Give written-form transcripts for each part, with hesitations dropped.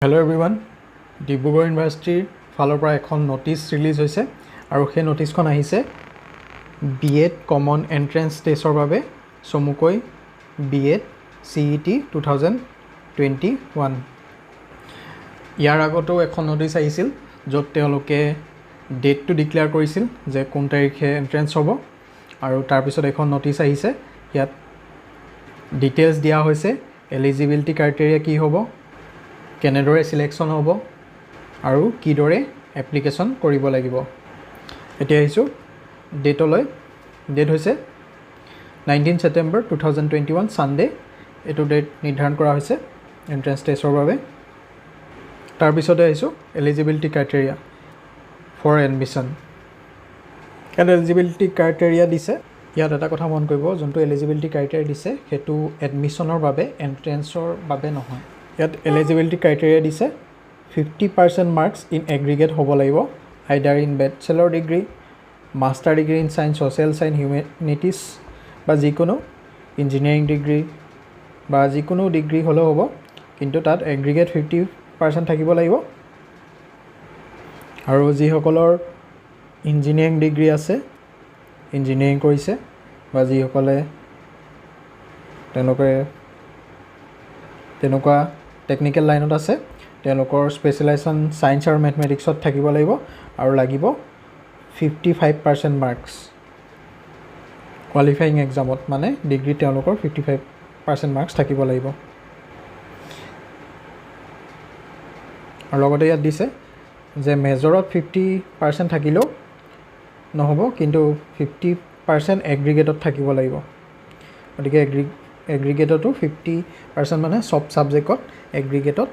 Hello' everyone, Dibrugarh ইউনিভাৰ্চিটিৰ ফালৰ পৰা এখন ন'টিচ ৰিলিজ হৈছে আৰু সেই ন'টিচখন আহিছে বি এড কমন এণ্ট্ৰেঞ্চ টেষ্টৰ বাবে, চমুকৈ বি এড চি ই টি 2021। ইয়াৰ আগতেও এখন ন'টিচ আহিছিল, য'ত তেওঁলোকে ডেটটো ডিক্লেয়াৰ কৰিছিল যে কোন তাৰিখে এণ্ট্ৰেঞ্চ হ'ব। আৰু তাৰপিছত এখন ন'টিচ আহিছে, ইয়াত ডিটেইলছ দিয়া হৈছে, এলিজিবিলিটি ক্ৰাইটেৰিয়া কি হ'ব, কেনেদৰে চিলেকশ্যন হ'ব আৰু কিদৰে এপ্লিকেশ্যন কৰিব লাগিব। এতিয়া আহিছোঁ ডেটলৈ। ডেট হৈছে 19 September 2021, Sunday। এইটো ডেট নিৰ্ধাৰণ কৰা হৈছে এণ্ট্ৰেঞ্চ টেষ্টৰ বাবে। তাৰপিছতে আহিছোঁ এলিজিবিলিটি ক্ৰাইটেৰিয়া ফৰ এডমিশ্যন। ইয়াত এলিজিবিলিটি ক্ৰাইটেৰিয়া দিছে। ইয়াত এটা কথা মন কৰিব, যোনটো এলিজিবিলিটি ক্ৰাইটেৰিয়া দিছে সেইটো এডমিশ্যনৰ বাবে, এণ্ট্ৰেঞ্চৰ বাবে নহয়। ইয়াত এলিজিবিলিটি ক্ৰাইটেৰিয়া দিছে, 50% মাৰ্কছ ইন এগ্ৰিগেট হ'ব লাগিব, either in bachelor degree, master degree in science, social science, humanities বা যিকোনো ইঞ্জিনিয়াৰিং ডিগ্ৰী বা যিকোনো ডিগ্ৰী হ'লেও হ'ব, কিন্তু তাত এগ্ৰিগেট 50% থাকিব লাগিব। আৰু যিসকলৰ ইঞ্জিনিয়াৰিং ডিগ্ৰী আছে, ইঞ্জিনিয়াৰিং কৰিছে বা যিসকলে তেওঁলোকে তেনেকুৱা টেকনিকেল লাইনত আছে, তেওঁলোকৰ স্পেচিয়েলাইজেশ্যন ছায়েন্স আৰু মেথমেটিক্সত থাকিব লাগিব আৰু লাগিব 55% মাৰ্কছ কোৱালিফায়িং এক্সামত, মানে ডিগ্ৰীত তেওঁলোকৰ 55% মাৰ্কছ থাকিব লাগিব। আৰু লগতে ইয়াত দিছে যে মেজৰত 50% থাকিলেও নহ'ব, কিন্তু 50% এগ্ৰিগেটত থাকিব লাগিব। গতিকে এগ্ৰিগেটতো 50%, মানে চব ছাবজেক্টত এগ্ৰিগেটত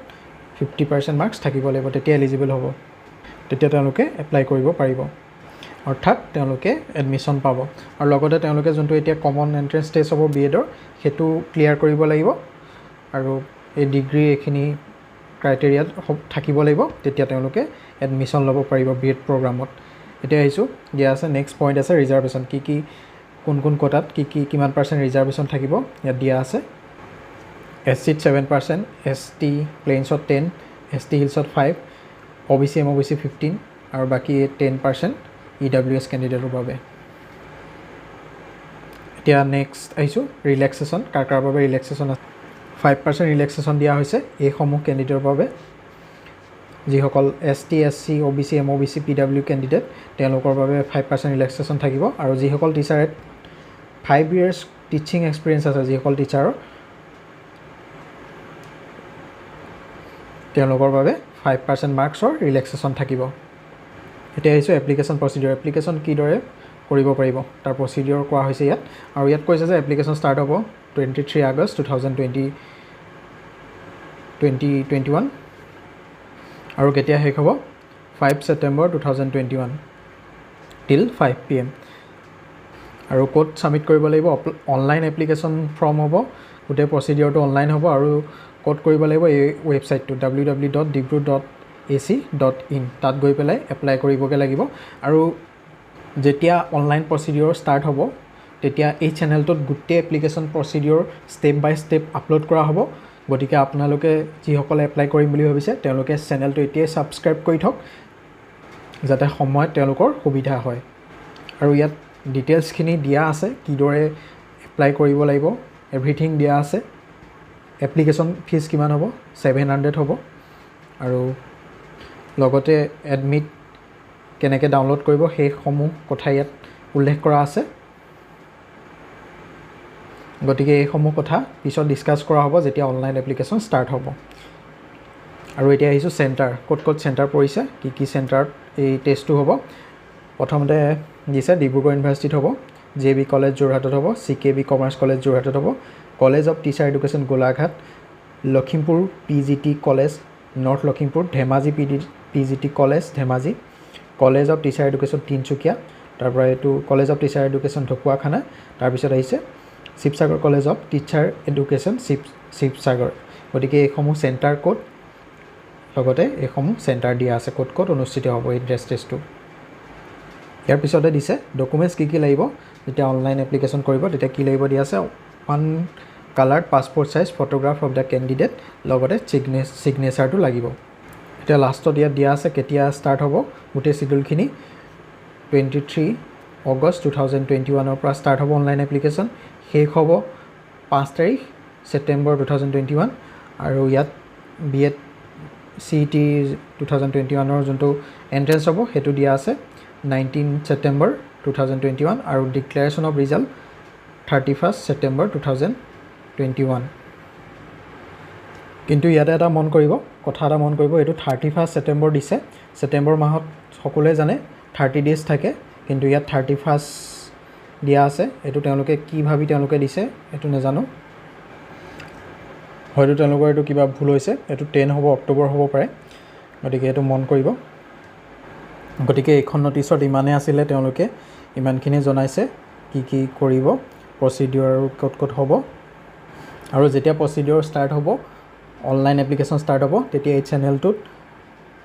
50% মাৰ্কছ থাকিব লাগিব, তেতিয়া এলিজিবল হ'ব, তেতিয়া তেওঁলোকে এপ্লাই কৰিব পাৰিব, অৰ্থাৎ তেওঁলোকে এডমিশ্যন পাব। আৰু লগতে তেওঁলোকে যোনটো এতিয়া কমন এণ্ট্ৰেঞ্চ টেষ্ট হ'ব বি এডৰ, সেইটো ক্লিয়াৰ কৰিব লাগিব আৰু এই ডিগ্ৰী এইখিনি ক্ৰাইটেৰিয়াত থাকিব লাগিব, তেতিয়া তেওঁলোকে এডমিশ্যন ল'ব পাৰিব বি এড প্ৰগ্ৰামত। এতিয়া আহিছোঁ, দিয়া আছে, নেক্সট পইণ্ট আছে ৰিজাৰ্ভেশ্যন। কি কি, কোন কোন কোটাত কি কি কিমান পাৰ্চেণ্ট ৰিজাৰ্ভেশ্যন থাকিব ইয়াত দিয়া আছে। এছ চিত 7%, এছ টি প্লেইনছত 10, এছ টি হিলছত 5, অ' B C, M O' B C 15 আৰু বাকী 10% ই ডাব্লিউ এছ কেণ্ডিডেটৰ বাবে। এতিয়া নেক্সট আহিছোঁ ৰিলেক্সেশ্যন, কাৰ কাৰ বাবে ৰিলেক্সেশ্যন আছে। 5% ৰিলেক্সেশ্যন দিয়া হৈছে এইসমূহ কেণ্ডিডেটৰ বাবে, যিসকল S T, S C, O' B C, M O' B C, P W candidate, তেওঁলোকৰ বাবে 5% ৰিলেক্সেশ্যন থাকিব। আৰু যিসকল টিচাৰে 5 ইয়েৰ্ছ টিচিং এক্সপিৰিয়েঞ্চ আছে, যিসকল টিচাৰৰ, তেওঁলোকৰ বাবে 5% মাৰ্কছৰ ৰিলেক্সেশ্যন থাকিব। এতিয়া আহিছোঁ এপ্লিকেশ্যন প্ৰচিডিঅ'ৰ। এপ্লিকেশ্যন কিদৰে কৰিব পাৰিব তাৰ প্ৰচিডিঅ'ৰ কোৱা হৈছে ইয়াত। আৰু ইয়াত কৈছে যে এপ্লিকেশ্যন ষ্টাৰ্ট হ'ব 23 August 2021 আৰু কেতিয়া শেষ হ'ব? 5 September 2021 till 5 PM। আৰু ক'ত ছাবমিট কৰিব লাগিব? অনলাইন এপ্লিকেশ্যন ফৰ্ম হ'ব, গোটেই প্ৰচিডিঅ'ৰটো অনলাইন হ'ব। আৰু ক'ত কৰিব লাগিব? এই ৱেবছাইটটো ww.dibru.ac.in, তাত গৈ পেলাই এপ্লাই কৰিবগৈ লাগিব। আৰু যেতিয়া অনলাইন প্ৰচিডিঅ'ৰ ষ্টাৰ্ট হ'ব, তেতিয়া এই চেনেলটোত গোটেই এপ্লিকেশ্যন প্ৰচিডিঅ'ৰ ষ্টেপ বাই ষ্টেপ আপলোড কৰা হ'ব। গতিকে আপোনালোকে যিসকলে এপ্লাই কৰিম বুলি ভাবিছে, তেওঁলোকে চেনেলটো এতিয়াই ছাবস্ক্ৰাইব কৰি থওক, যাতে সময়ত তেওঁলোকৰ সুবিধা হয়। আৰু ইয়াত ডিটেইলছখিনি দিয়া আছে, কিদৰে এপ্লাই কৰিব লাগিব, এভৰিথিং দিয়া আছে। এপ্লিকেশ্যন ফিজ কিমান হ'ব? 700 হ'ব। আৰু লগতে এডমিট কেনেকৈ ডাউনলোড কৰিব, সেইসমূহ কথা ইয়াত উল্লেখ কৰা আছে। গতিকে এইসমূহ কথা পিছত ডিছকাছ কৰা হ'ব, যেতিয়া অনলাইন এপ্লিকেশ্যন ষ্টাৰ্ট হ'ব। আৰু এতিয়া আহিছোঁ চেণ্টাৰ, ক'ত ক'ত চেণ্টাৰ পৰিছে, কি কি চেণ্টাৰত এই টেষ্টটো হ'ব। প্ৰথমতে দিছে ডিব্ৰুগড় ইউনিভাৰ্চিটিত হ'ব, জে বি কলেজ যোৰহাটত হ'ব, C K B commerce college যোৰহাটত হ'ব, college of teacher education Golaghat, Lakhimpur P G T college north Lakhimpur, Dhemaji P G T college Dhemaji, college of teacher education Tinsukia, তাৰপৰা এইটো college of teacher education Dhakuakhana, তাৰপিছত আহিছে Sivasagar college of teacher education Sivasagar. গতিকে এইসমূহ centre ক'ত, লগতে এইসমূহ চেণ্টাৰ দিয়া আছে, ক'ত ক'ত অনুষ্ঠিত হ'ব এই এণ্ট্ৰেঞ্চ টেষ্টটো। ইয়াৰ পিছতে দিছে ডকুমেণ্টছ কি কি লাগিব, যেতিয়া অনলাইন এপ্লিকেশ্যন কৰিব তেতিয়া কি লাগিব দিয়া আছে। One Coloured passport size photograph of the candidate, লগতে ছিগনেচাৰটো লাগিব। এতিয়া লাষ্টত ইয়াত দিয়া আছে কেতিয়া ষ্টাৰ্ট হ'ব গোটেই চিডিউলখিনি। 23 August 2021ৰ পৰা ষ্টাৰ্ট হ'ব অনলাইন এপ্লিকেশ্যন, শেষ হ'ব 5 তাৰিখ ছেপ্টেম্বৰ 2021। আৰু ইয়াত বি এড চিইটি 2021ৰ যোনটো এণ্ট্ৰেঞ্চ হ'ব, সেইটো দিয়া আছে 19 September 2021 আৰু declaration of result 31 September 2021। কিন্তু ইয়াতে এটা মন কৰিব, কথা এটা মন কৰিব, এইটো 31 ছেপ্টেম্বৰ দিছে। ছেপ্টেম্বৰ মাহত সকলোৱে জানে 30 ডেইজ থাকে, কিন্তু ইয়াত 31 দিয়া আছে। এইটো তেওঁলোকে কি ভাবি তেওঁলোকে দিছে এইটো নাজানো। হয়তো তেওঁলোকৰ এইটো কিবা ভুল হৈছে, এইটো 10 হ'ব, অক্টোবৰ হ'ব পাৰে। গতিকে এইটো মন কৰিব। গতিকে এইখন নটিচত ইমানেই আছিলে। তেওঁলোকে ইমানখিনি জনাইছে কি কি কৰিব, প্ৰচিডিঅ'ৰ আৰু ক'ত ক'ত হ'ব। আৰু যেতিয়া প্ৰচিডিঅ'ৰ ষ্টাৰ্ট হ'ব, অনলাইন এপ্লিকেশ্যন ষ্টাৰ্ট হ'ব, তেতিয়া এই চেনেলটোত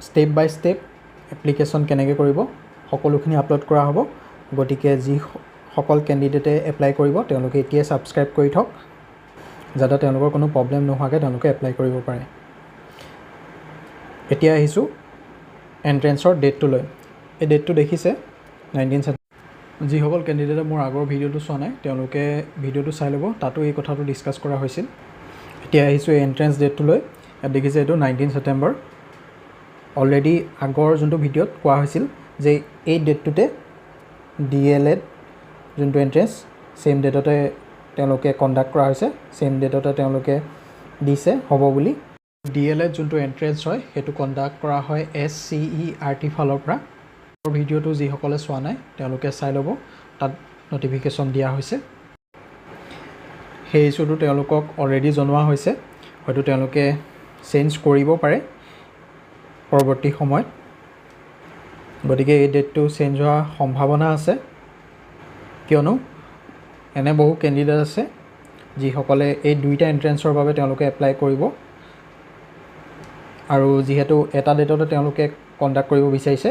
ষ্টেপ বাই ষ্টেপ এপ্লিকেশ্যন কেনেকৈ কৰিব সকলোখিনি আপলোড কৰা হ'ব। গতিকে যিসকল কেণ্ডিডেটে এপ্লাই কৰিব, তেওঁলোকে এতিয়াই ছাবস্ক্ৰাইব কৰি থওক, যাতে তেওঁলোকৰ কোনো প্ৰব্লেম নোহোৱাকৈ তেওঁলোকে এপ্লাই কৰিব পাৰে। এতিয়া আহিছোঁ এণ্ট্ৰেঞ্চৰ ডেটটোলৈ। এই ডেটটো দেখিছে, 19। যিসকল কেণ্ডিডেটে মোৰ আগৰ ভিডিঅ'টো চোৱা নাই, তেওঁলোকে ভিডিঅ'টো চাই ল'ব, তাতো এই কথাটো ডিছকাছ কৰা হৈছিল। এতিয়া আহিছোঁ এই এণ্ট্ৰেঞ্চ ডেটটোলৈ। ইয়াত দেখিছে এইটো 19 ছেপ্টেম্বৰ। অলৰেডি আগৰ যোনটো ভিডিঅ'ত কোৱা হৈছিল যে এই ডেটটোতে ডি এল এড যোনটো এণ্ট্ৰেঞ্চ, ছেইম ডেটতে তেওঁলোকে কণ্ডাক্ট কৰা হৈছে, ছেইম ডেটতে তেওঁলোকে দিছে হ'ব বুলি। ডি এল এড যোনটো এণ্ট্ৰেঞ্চ হয়, সেইটো কণ্ডাক্ট কৰা হয় এছচিইআৰটি ফালৰ পৰা। ভিডিঅ'টো যিসকলে চোৱা নাই, তেওঁলোকে চাই ল'ব, তাত নটিফিকেশ্যন দিয়া হৈছে। সেই ইছ্যুটো তেওঁলোকক অলৰেডি জনোৱা হৈছে। হয়তো তেওঁলোকে চেঞ্জ কৰিব পাৰে পৰৱৰ্তী সময়ত। গতিকে এই ডেটটো চেঞ্জ হোৱাৰ সম্ভাৱনা আছে, কিয়নো এনে বহু কেণ্ডিডেট আছে যিসকলে এই দুইটা এণ্ট্ৰেঞ্চৰ বাবে তেওঁলোকে এপ্লাই কৰিব আৰু যিহেতু এটা ডেটতে তেওঁলোকে কণ্ডাক্ট কৰিব বিচাৰিছে,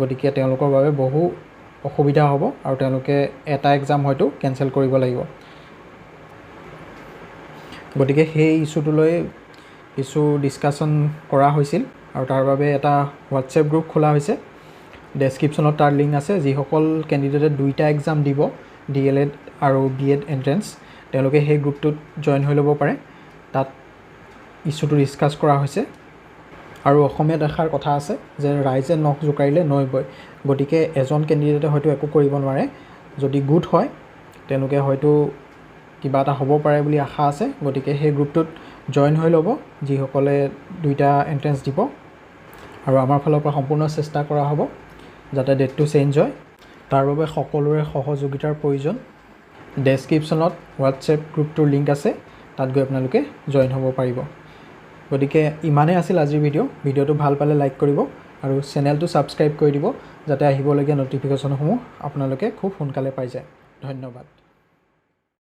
গতিকে তেওঁলোকৰ বাবে বহু অসুবিধা হ'ব আৰু তেওঁলোকে এটা এক্সাম হয়তো কেঞ্চেল কৰিব লাগিব। গতিকে সেই ইছ্যুটোলৈ কিছু ডিছকাশ্যন কৰা হৈছিল আৰু তাৰ বাবে এটা হোৱাটছএপ গ্ৰুপ খোলা হৈছে। ডেছক্ৰিপশ্যনত তাৰ লিংক আছে। যিসকল কেণ্ডিডেটে দুইটা এক্সাম দিব, ডি এল এড আৰু বি এড এণ্ট্ৰেঞ্চ, তেওঁলোকে সেই গ্ৰুপটোত জইন হৈ ল'ব পাৰে। তাত ইছ্যুটো ডিছকাছ কৰা হৈছে। আৰু অসমীয়াত এষাৰ কথা আছে যে ৰাইজে নখ জোকাৰিলে নৈ বয়। গতিকে এজন কেণ্ডিডেটে হয়তো একো কৰিব নোৱাৰে। যদি গোট হয়, তেওঁলোকে হয়তো কিবা এটা হ'ব পাৰে বুলি আশা আছে। গতিকে সেই গ্ৰুপটোত জইন হৈ ল'ব যিসকলে দুইটা এণ্ট্ৰেঞ্চ দিব আৰু আমাৰ ফালৰ পৰা সম্পূৰ্ণ চেষ্টা কৰা হ'ব যাতে ডেটটো চেঞ্জ হয়। তাৰ বাবে সকলোৰে সহযোগিতাৰ প্ৰয়োজন। ডেছক্ৰিপশ্যনত হোৱাটছএপ গ্ৰুপটোৰ লিংক আছে, তাত গৈ আপোনালোকে জইন হ'ব পাৰিব। গতিকে ইমানেই আছিল আজিৰ ভিডিঅ'। ভিডিঅ'টো ভাল পালে লাইক কৰিব আৰু চেনেলটো ছাবস্ক্ৰাইব কৰি দিব, যাতে আহিবলগীয়া ন'টিফিকেশ্যনসমূহ আপোনালোকে খুব সোনকালে পাই যায়। ধন্যবাদ।